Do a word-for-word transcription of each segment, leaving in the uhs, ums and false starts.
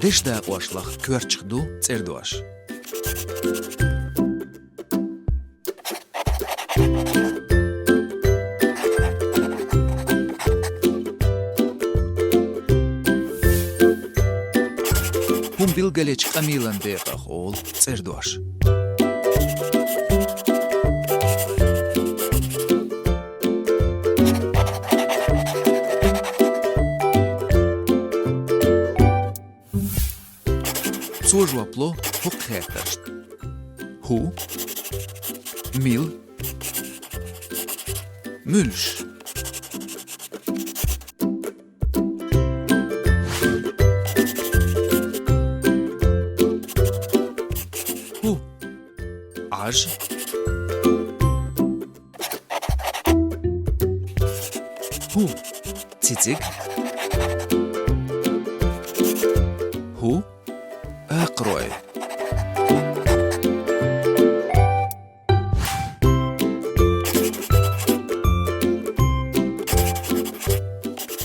Дешдакъошлах коьртачух ду цӀердош. ХӀума билгалъеча къамелан декъах олу цӀердош. Цо жоп ло хӀокху хеттаршна: хӀу, мила, муьлш. ХӀу, Ӏаж. ХӀу, цициг. ХӀу, акхарой.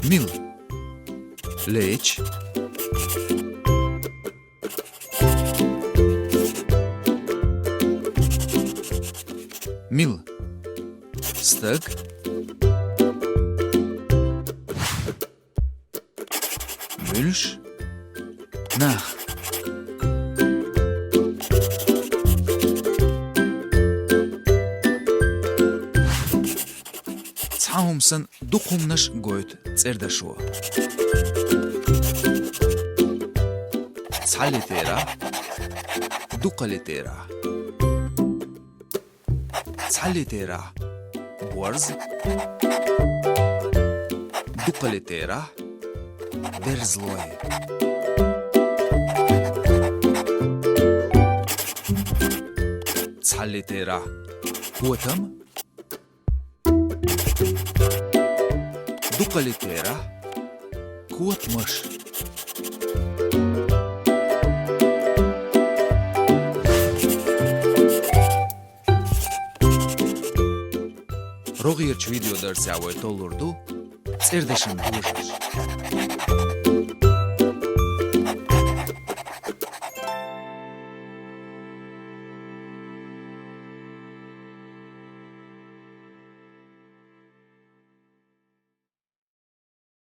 Мила, леч. Мила, стаг. Муьлш, нах. Цхьа хӀума санна, дукха хӀуманаш гойту цӀердашо. Цхьа литера, дукха литера. Цхьа литера, борз. Дукха литера, берзлой. Цхьа литера, котам. Дукха литера, котамаш. РогӀерачу видеодарсехь вай толлур ду цӀердешан божарш.